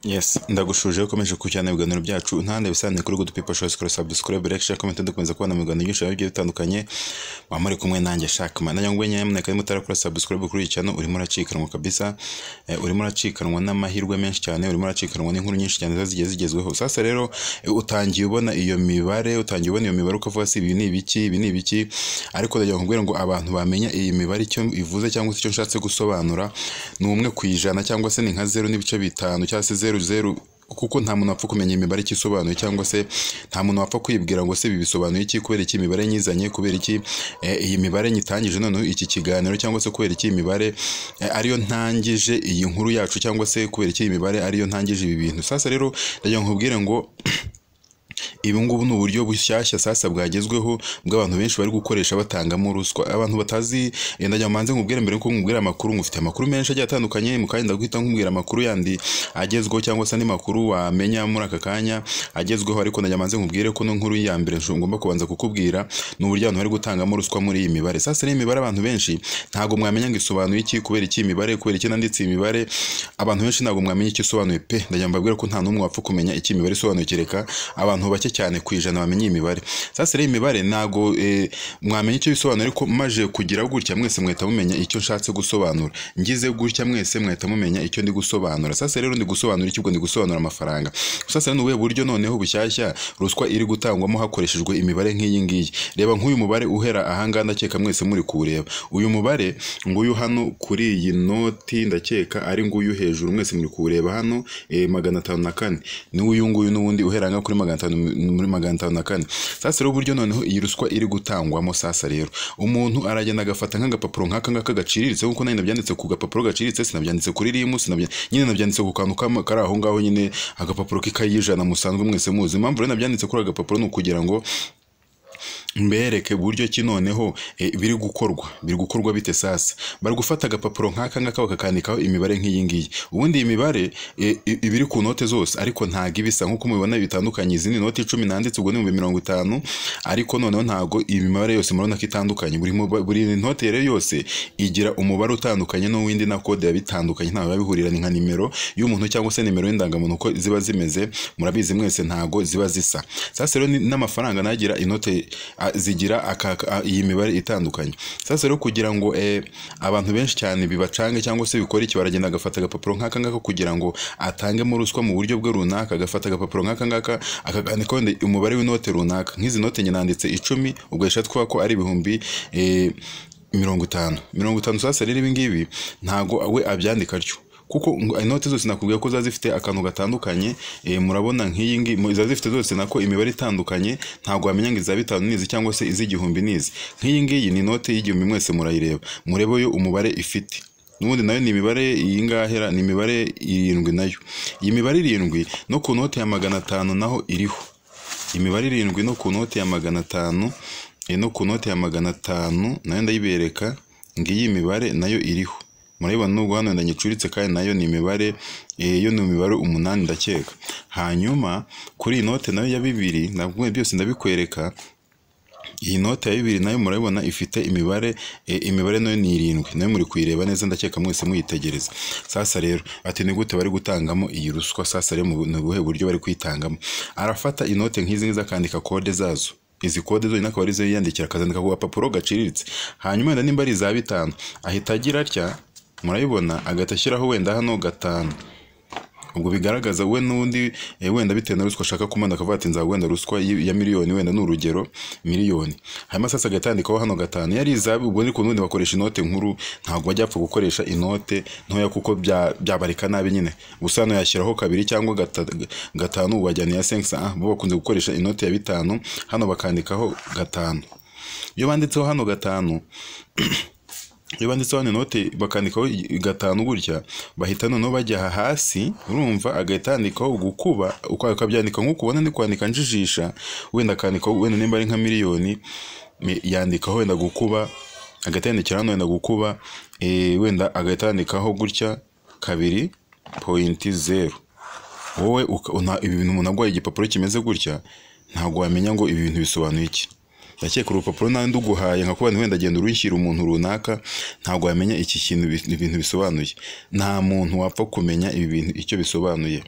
Yes, ndagushuje ukomeje gukurikirana ibiganiro byacu ntande bisanzwe kuri Good People Show. Kora subscribe, like, share, comment, dukomeza kubona mu biganiro byinshi bigiye bitandukanye. Muba muri kumwe nanjye Shakman. Nanjye ngwe nyamuneka niba utarakora subscribe kuri iyi channel, urimo uracikanwa kabisa. Urimo uracikanwa n'amahirwe menshi cyane, urimo uracikanwa n'inkuru nyinshi cyane ziba zigiye zigezweho. Sasa rero utangiye ubona iyo mibare, utangiye ubona iyo mibare ukavuga se ibi ni ibiki, ibi ni ibiki? Ariko ndagira ngo nkubwire ngo abantu bamenya iyi mibare icyo ivuze cyangwa se icyo nshatse gusobanura ni 1% cyangwa se ni nka 0.5 cyangwa se 0.0, kuko nta muntu wapfa kumenya imibare icyo isobanuye, cyangwa se nta muntu wapfa kwibwira ngo se ibi bisobanuye iki, kubera iki imibare nyizanye, kubera iki iyi mibare nyitangije noneho iki kiganiro, cyangwa se kubera iki imibare ariyo ntangije iyi nkuru yacu, cyangwa se kubera iki iyi mibare ariyo ntangije ibi bintu. Sasa rero ndagira ngo nkubwire ngo ibi ngubu ni uburyo bushyashya sasa bwagezweho bw'abantu benshi bari gukoresha batangamo ruswa. Abantu batazi, ndagira ngo manze nkubwire mbere yuko nkubwira amakuru. Ngufite amakuru menshi agiye atandukanye, mu kanya ndaguhita nkubwira amakuru yandi agezweho cyangwa se andi makuru wamenya muri aka kanya agezweho, ariko ndagira manze nkubwire ko no nkuru ya mbere ngomba kubanza kukubwira ni uburyo abantu bari gutangamo ruswa muri iyi mibare. Sasa rero imibare abantu benshi ntago mwamenya ngo isobanuye iki, kubera iki imibare, kubera iki nanditse imibare. Abantu benshi ntago mwamenya icyo isobanuye pe. Ndagira mbabwire ko nta n'umwe wapfa kumenya icyo imibare isobanuye, kereka abantu bake cyane ku ijana bamenye imibare. Sasa rero imibare ntago mwamenya icyo bisobanura, ariko maje kugira gutya mwese mwahita mumenya icyo nshatse gusobanura. Ngize gutya mwese mwahita mumenya icyo ndi gusobanura. Sasa rero ndi gusobanura iki? Ubwo ndi gusobanura amafaranga. Sasa rero ni ubuhe buryo noneho bushyashya ruswa iri gutangwamo hakoreshejwe imibare nk'iyi ngiyi? Reba nk'uyu mubare uhera ahangaha, ndakeka mwese muri kuwureba. Uyu mubare nguyu hano kuri iyi noti, ndakeka ari nguyu hejuru, mwese muri kuwureba hano, 504. Ni uyu nguyu n'ubundi uhera ngaha kuri 500, muri 504. Sasa rero uburyo noneho iyi ruswa iri gutangwamo, sasa rero umuntu aragenda agafata nk'agapapuro nk'aka ngaka gaciriritse, nkuko nanjye nabyanditse ku gapapuro gaciriritse, sinabyanditse kuri rimu, nyine nabyanditse ku kantu kari aho ngaho nyine, agapapuro k'ikayi y'ijana musanzwe mwese muzi. Impamvu rero nabyanditse kuri agapapuro ni ukugira ngo mbereke buryo ki noneho biri gukorwa. Biri gukorwa bite? Sasa bari gufata agapapuro nk'aka ngaka bakakandikaho imibare nk'iyi ngiyi. Ubundi iyi mibare iba iri ku note zose, ariko ntago ibisa nk'uko mubibona bitandukanye. Izi ni note 10 nanditse, ubwo ni 50,000, ariko noneho ntago iyi mibare yose murabona ko itandukanye. Buri note rero yose igira umubare utandukanye n'uwindi na kode bitandukanye, ntaho biba bihurira. Ni nka nimero y'umuntu cyangwa se nimero y'indangamuntu uko ziba zimeze, murabizi mwese ntago ziba zisa. Sasa rero n'amafaranga nagira inote zigira iyi mibare itandukanye. Sasa rero kugira ngo abantu benshi cyane bibacange cyangwa se bikore iki, baragenda agafata agapapuro nk'aka ngaka kugira ngo atangemo ruswa mu buryo bwe runaka. Agafata agapapuro nk'aka ngaka akandikaho umubare w'inote runaka. Nk'izi note njye nanditse 10, ubwo yashatse kuvuga ko ari 50,000 50. Sasa rero ibi ngibi ntago we abyandika atyo, kuko inote zose nakubwiye ko ziba zifite akantu gatandukanye. Murabona nk'iyi ngiyi ziba zifite zose nako imibare itandukanye, ntabwo wamenya ngo iza 5 nizi cyangwa se iz'igihumbi nizi. Nk'iyi ngiyi ni inote y'igihumbi, mwese murayireba, murebe yo umubare ifite. N'ubundi nayo ni imibare iyi ngahera, ni imibare 7 nayo. Iyi mibare 7 no ku note ya 500 naho iriho. Imibare 7 no ku note ya 500, no ku note ya 500 nayo ndayibereka, ngiyi mibare nayo iriho. Murabibona nubwo hano ndanyicuritse, kandi nayo ni imibare, yo ni imibare 8 ndakeka. Hanyuma kuri iyi note nayo ya 2, nabwo byose ndabikwereka. Iyi note ya 2 nayo murabibona ifite imibare, imibare nayo ni 7, nayo muri kuyireba neza, ndakeka mwese muyitegereza. Sasa rero ati ni gute bari gutangamo iyi ruswa? Sasa rero ni ubuhe buryo bari kuyitangamo? Arafata inote nk'izi ngizi akandika kode zazo. Izi kode zonyine akaba arizo yiyandikira, akazandika ku gapapuro gaciriritse. Hanyuma wenda nimba ari iza 5, ahita agira atya, murabibona, agahita ashyiraho wenda hano 5. Ubwo bigaragaza we n'undi wenda bitewe na ruswa ashaka kumana, akavuga ati nzaguha wenda ruswa ya miliyoni, wenda ni urugero miliyoni. Hanyuma sasa agahita yandikaho hano 5. Yari izabi, ubwo ariko n'ubundi bakoresha inote nkuru, ntabwo bajya bapfa gukoresha inote ntoya kuko byabarika nabi nyine. Gusa hano yashyiraho 2 cyangwa 5, ubajyana ya 500, bo bakunze gukoresha inote ya 5, hano bakandikaho 5. Iyo banditseho hano 5, iyo banditseho hano inote bakandikaho 5 gutya, bahita noneho bajya hasi, urumva agahita yandikaho gukuba, akabyandika nk'uko ubona ndi kwandika njijisha, wenda akandikaho wenda nimba ari nka miliyoni, yandikaho wenda gukuba, agahita yandikira hano wenda gukuba, wenda agahita yandikaho gutya 2.0. Wowe ibi bintu umuntu aguhaye igipapuro kimeze gutya, ntabwo wamenya ngo ibi bintu bisobanuye iki. Ndakeka urupapuro nandi uguhaye nka kuba wenda agenda urushyira umuntu runaka, ntabwo wamenya iki kintu ibintu bisobanuye. Nta muntu wapfa kumenya ibi bintu icyo bisobanuye.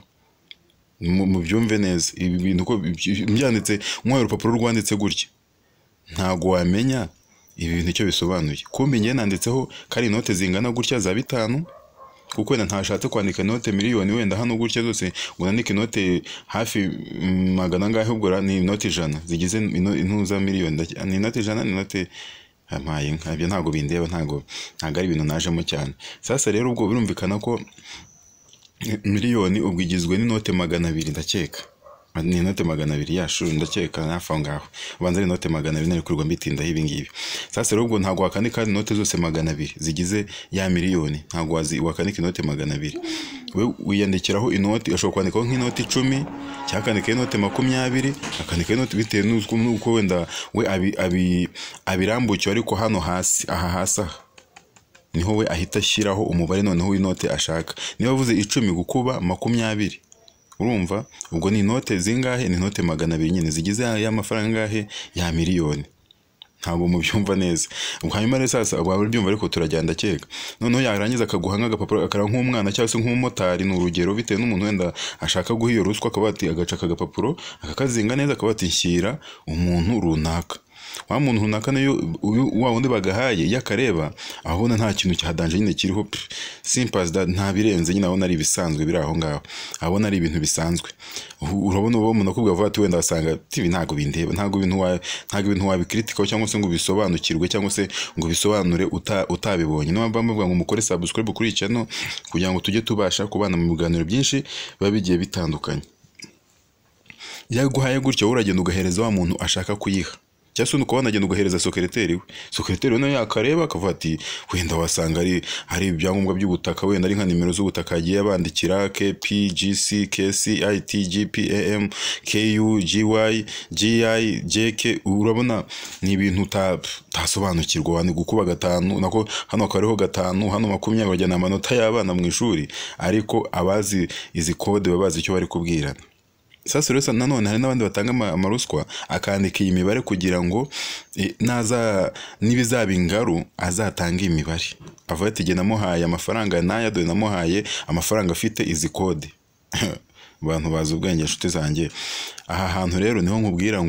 Mubyumve neza ibi bintu ko byanditse, nk'uhaye urupapuro rwanditse gutya ntabwo wamenya ibi bintu icyo bisobanuye. Kumbe njye nanditseho ko ari inote zingana gutya za 5, kuko wenda ntashatse kwandika inote miliyoni wenda hano gutya zose ngo nandike inote hafi magana angahe, ubwo ni inote 100 zigize intuza miliyoni, ni inote 100, ni inote ampaye inka. Ibyo ntabwo bindeba, ntabwo ari ibintu najemo cyane. Sasa rero ubwo birumvikana ko miliyoni ubwo igizwe n'inote 200, ndakeka ni inote 200 yashu, ndakeka hafi aho ngaho ubanza ari inote 200, nari kurirwa mbitindaho ibi ngibi. Sasa rero ubwo ntabwo wakandika inote zose 200 zigize ya miliyoni, ntabwo wakandika inote 200. We wiyandikiraho inoti, ushobora kwandikaho nk'inoti 10 cyangwa akandikaho inote 20, akandikaho inoti bitewe n'uko wenda we abirambukiwe, ariko hano hasi aha hasi aha niho we ahita ashyiraho umubare noneho w'inote ashaka. Niba avuze 10 gukuba 20, urumva ubwo ni inote zingahe? Ni inote 200 nyine zigize ya mafaranga angahe? Ya miliyoni. Ntabwo mubyumva neza. Hanyuma rero sasa ubwo byumva, ariko turajyana ndakeka. Noneho yarangiza akaguha nk'agapapuro, akara nk'umwana cyangwa se nk'umumotari, ni urugero, bitewe n'umuntu wenda ashaka guha iyo ruswa, akaba ati agaca akagapapuro akakazinga neza, akaba ati nshyira umuntu runaka. Wa muntu runaka nayo wa wundi bagahaye iyo akareba abona nta kintu cyadanje nyine kiriho, simple as that, nta birenze nyine, abona ari ibisanzwe biri aho ngaho, abona ari ibintu bisanzwe. Urabona uwo muntu akubwira vuba ati wenda asanga ibi ntabwo bindeba, ntabwo ibintu wabikritikaho cyangwa se ngo bisobanukirwe cyangwa se ngo bisobanure utabibonye. Niyo mpamvu bavuga ngo mukore subscribe kuri channel kugira ngo tujye tubasha kubana mu biganiro byinshi biba bigiye bitandukanye. Yaguhaye gutyo uragenda ugahereza wa muntu ashaka kuyiha, cyangwa se ukabona agenda ugahereza sokereteri we. Sokereteri we nawe yakareba akavuga ati wenda wasanga ari ibyangombwa by'ubutaka, wenda ari nka nimero z'ubutaka yagiye abandikira KP GC KC IT GP AM KU GY GI JK. Urabona ni ibintu utasobanukirwa, wani gukuba 5, nako hano akaba ariho 5, hano 20, bajyana amanota y'abana mu ishuri, ariko abazi izi kode baba bazi icyo bari kubwirana. Sasa rero nanone hari n'abandi batanga amaruswa akandika iyi mibare kugira ngo naza nibizaba ingaru azatanga imibare, avuga ati jye namuhaye amafaranga naya, dore namuhaye amafaranga afite izi kode. Abantu bazi ubwenge inshuti zanjye. Aha hantu rero niho nkubwira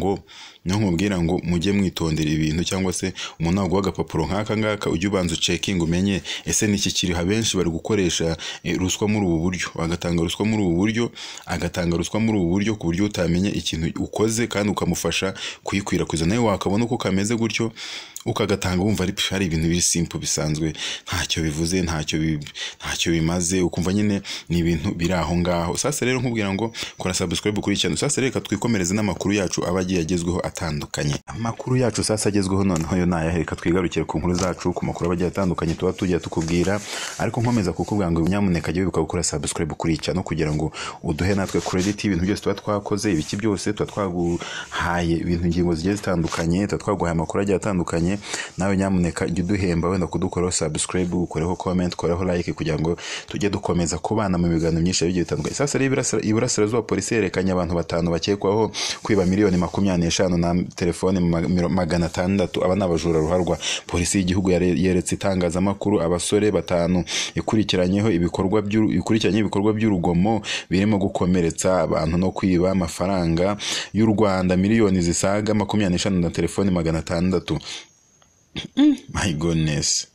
ngo mujye mwitondera ibintu, cyangwa se umuntu naguha agapapuro nk'aka ngaka ujye ubanza ucekinga umenye ese niki kiriho. Abenshi bari gukoresha ruswa muri ubu buryo, bagatanga ruswa muri ubu buryo, agatanga ruswa muri ubu buryo ku buryo utamenya ikintu ukoze kandi ukamufasha kuyikwirakwiza. Nawe wakabona uko kameze gutyo ukagatanga wumva ari ibintu biri simple bisanzwe, ntacyo bivuze, ntacyo bimaze, ukumva nyine ni ibintu biri aho ngaho. Sasa rero nkubwira ngo kora subscribe kuri channel. Sasa reka twikomereze n'amakuru yacu aba agiye agezweho atandukanye. Amakuru yacu sasa agezweho noneho yo nayahe, reka twigarukire ku nkuru zacu, ku makuru abagiye atandukanye tuba tugiye tukubwira, ariko nkomeza kukubwira ngo nyamuneka jya wibuka gukora subscribe kuri channel kugira ngo uduhe natwe credit ibintu byose tuba twakoze, ibiki byose tuba twaguhaye, ibintu ingingo zigiye zitandukanye tuba twaguhaye amakuru agiye atandukanye. Nawe nyamuneka jya uduhemba wenda kudukoraho subscribe, ukoreho comment, ukoreho like kugira ngo tujye dukomeza kubana mu biganiro byinshi bigiye bitandukanye. Sasa rero Iburasirazuba polisi yerekanye abantu 5 bakekwaho kwiba miliyoni 25 na telefone 600. Aba n'abajura ruharwa. Polisi y'igihugu yeretse itangazamakuru abasore 5 ikurikiranyeho ibikorwa by'urugomo birimo gukomeretsa abantu no kwiba amafaranga y'u Rwanda miliyoni zisaga 25 na telefone 600. My goodness.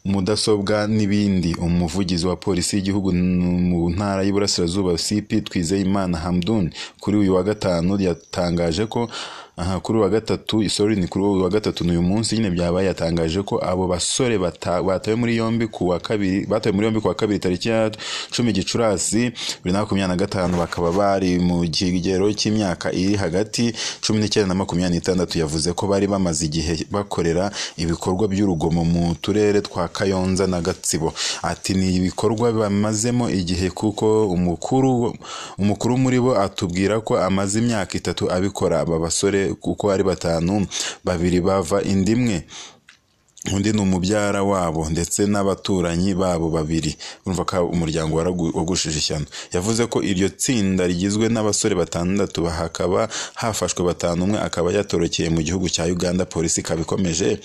Mudasobwa n'ibindi. Umuvugizi wa polisi y'igihugu mu ntara y'Iburasirazuba CP Twizeyimana Hamdun kuri uyu wa gatanu yatangaje ko kuri wa gatatu, sorry ni kuri wa gatatu n'uyu munsi nyine byabaye, yatangaje ko abo basore batawe muri yombi ku wa kabiri, batawe muri yombi ku wa kabiri tariki ya 10 Gicurasi 2025, bakaba bari mu kigero cy'imyaka iri hagati 19 na 26. Yavuze ko bari bamaze igihe bakorera ibikorwa by'urugomo mu turere twa Kayonza na Gatsibo. Ati ni ibikorwa bamazemo igihe kuko umukuru muri bo atubwira ko amaze imyaka 3 abikora. Aba basore kuko ari 5, 2 bava indimwe, undi ni umubyara wabo ndetse n'abaturanyi babo 2. Urumva ko umuryango wagushije ishyano. Yavuze ko iryo tsinda rigizwe n'abasore 6, hakaba hafashwe 5, umwe akaba yatorokeye mu gihugu cya Uganda. Polisi ikaba ikomeje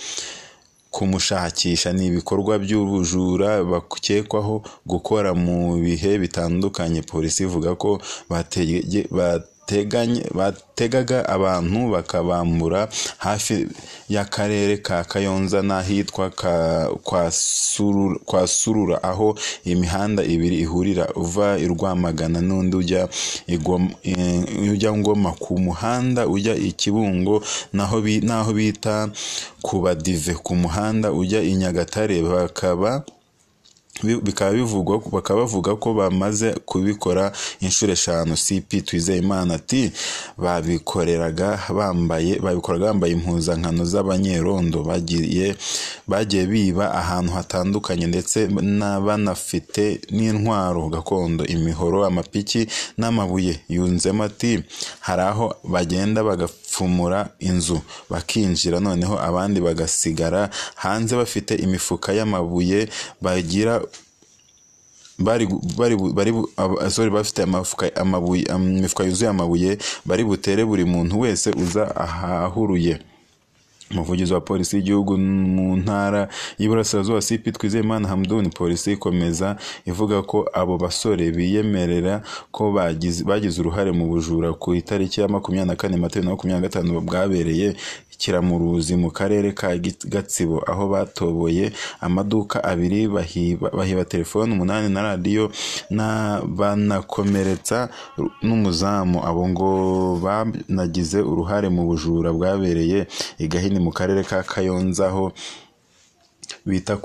kumushakisha. Ni ibikorwa by'ubujura bakekwaho gukora mu bihe bitandukanye. Polisi ivuga ko bategaga abantu bakabambura hafi y'akarere ka Kayonza n'ahitwa kwa Surura, aho imihanda ibiri ihurira, uva i Rwamagana n'undi ujya Ngoma, ku muhanda ujya i Kibungo naho bita ku Badive, ku muhanda ujya i Nyagatare. Bikaba bavuga ko bamaze kubikora inshuro 5. CP Twizeyimana ati babikoraga bambaye impuzankano z'abanyerondo, bagiye biba ahantu hatandukanye ndetse banafite n'intwaro gakondo, imihoro, amapiki n'amabuye. Yunzemo ati hari aho bagenda bagapfumura inzu bakinjira, noneho abandi bagasigara hanze bafite imifuka y'amabuye bagira bafite imifuka yuzuye amabuye bari butere buri muntu wese uza ahahuruye. Umuvugizi wa polisi y'igihugu mu ntara y'Iburasirazuba CP Twizeyimana Hamdun, polisi ikomeza ivuga ko abo basore biyemerera ko bagize uruhare mu bujura ku itariki ya 24 Mata 2025 bwabereye Kiramuruzi mu karere ka Gatsibo, aho batoboye amaduka 2 bahiba telefone 8 na radiyo banakomeretsa n'umuzamu. Abo ngo banagize uruhare mu bujura bwabereye i Gahini mu karere ka Kayonza, aho bita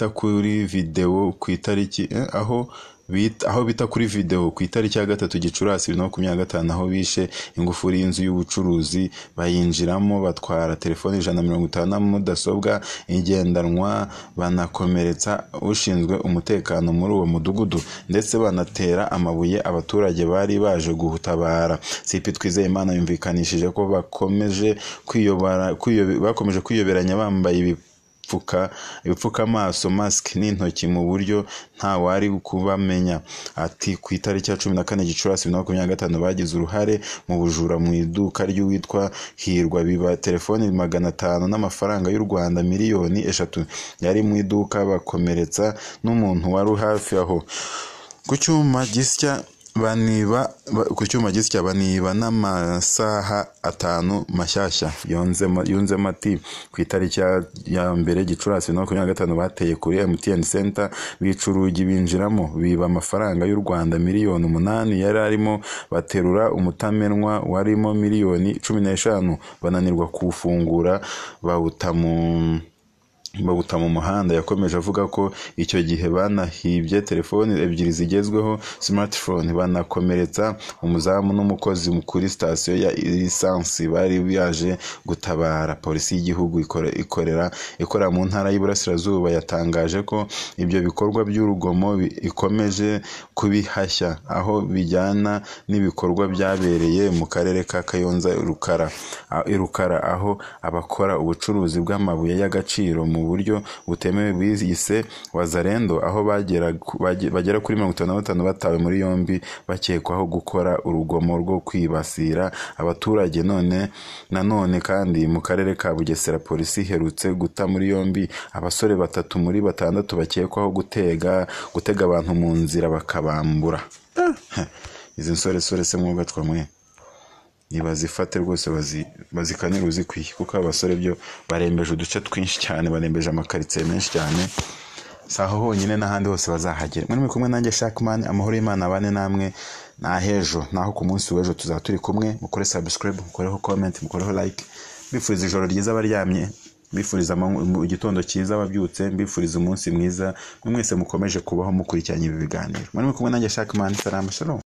kuri video ku itariki aho bita kuri video ku itariki ya 3 Gicurasi 2025, aho bishe ingufuri y'inzu y'ubucuruzi bayinjiramo batwara telefone 150 na mudasobwa igendanwa, banakomeretsa ushinzwe umutekano muri uwo mudugudu, ndetse banatera amabuye abaturage bari baje gutabara. CP Twizeyimana yumvikanishije ko bakomeje kwiyoberanya bambaye ibipfukamaso, mask n'intoki mu buryo nta wari kubamenya. Ati ku itariki ya 14 Gicurasi 2025 bagize uruhare mu bujura mu iduka ry'uwitwa Hirwa, biba telefoni 500 n'amafaranga y'u Rwanda miliyoni 3 yari mu iduka, bakomeretsa n'umuntu wari hafi aho. Ku cyuma gisya baniba n'amasaha 5 mashyashya. Yunzemo ati ku itariki ya 1 Gicurasi 2025 bateye kuri MTN Center, bica urugi binjiramo, biba amafaranga y'u Rwanda miliyoni 8 yari arimo, baterura umutamenwa warimo miliyoni 15, bananirwa kuwufungura bawuta mu muhanda. Yakomeje avuga ko icyo gihe banahibye telefoni 2 zigezweho smartphone, banakomeretsa umuzamu n'umukozi kuri sitasiyo ya lisansi bari baje gutabara. Polisi y'igihugu ikorera mu ntara y'Iburasirazuba yatangaje ko ibyo bikorwa by'urugomo ikomeje kubihashya, aho bijyana n'ibikorwa byabereye mu karere ka Kayonza i Rukara, aho abakora ubucuruzi bw'amabuye y'agaciro mu buryo butemewe bwise Wazalendo, aho bagera kuri 55 batawe muri yombi bakekwaho gukora urugomo rwo kwibasira abaturage. Nanone kandi mu karere ka Bugesera, polisi iherutse guta muri yombi abasore 3 muri 6 bakekwaho gutega abantu mu nzira bakabambura. Izi nsoresore se mwugacwa mwe nibazifate rwose bazikanire uzikwiye, kuko abasore byo barembeje uduce twinshi cyane, barembeje amakaritsiye menshi cyane, saho honyine n'ahandi hose bazahagera. Muri kumwe nanjye Shakman, amahoro y'Imana abane namwe nahejo, naho ku munsi w'ejo tuzaba turi kumwe. Mukore subscribe, mukoreho comment, mukoreho like. Bifuriza ijoro ryiza abaryamye, mbifuriza igitondo cyiza ababyutse, mbifuriza umunsi mwiza mwese mukomeje kubaho mukurikiranye ibi biganiro. Muri kumwe nanjye Shakman, salama shalom.